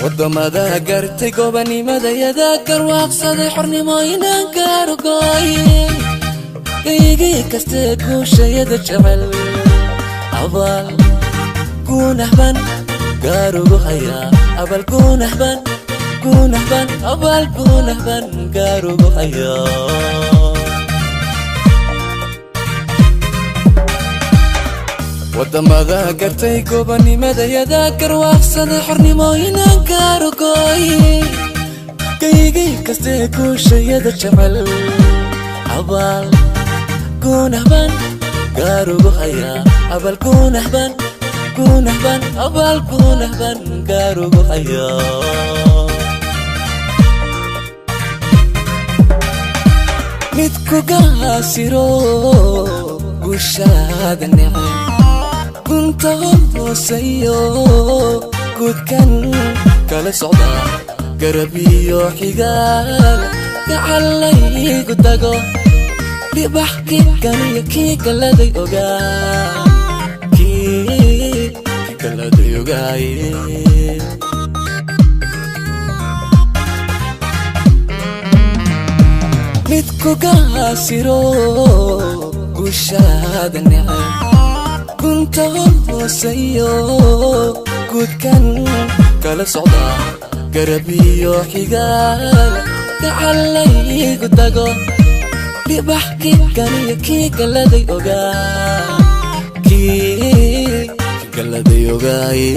Wadamada gartay gobanimadayada, garwaaqsaday xornimo inaan gaarugooy. Gaygay kastee guushayada jecel, abaal guunahban gaarugu hayaa, abaal guunahban, guunahban, abaal guunahban gaarugu hayaa. Wadamada gartay gobanimadayada, garwaaqsaday xornimo inaan gaarugooy. Gaygay kastee guushayada jecel, abaal guunahban gaarugu hayaa, abaal guunahban, guunahban, abaal guunahban gaarugu hayaa. Mid kugaasiro guushaada neceb, gunta hooseeyo guudkan kala socda, garab iyo xigaal gacalaygu tago, dhibax kii kaniyo kii galaday ogaa, kii galaday ogaaye. Mid kugaasiro guushaada neceb, gunta hooseeyo guudkan kala socda, garab iyo xigaal gacalaygu tago, dhibax kii kaniyo kii galaday ogaa, kii galaday ogaaye.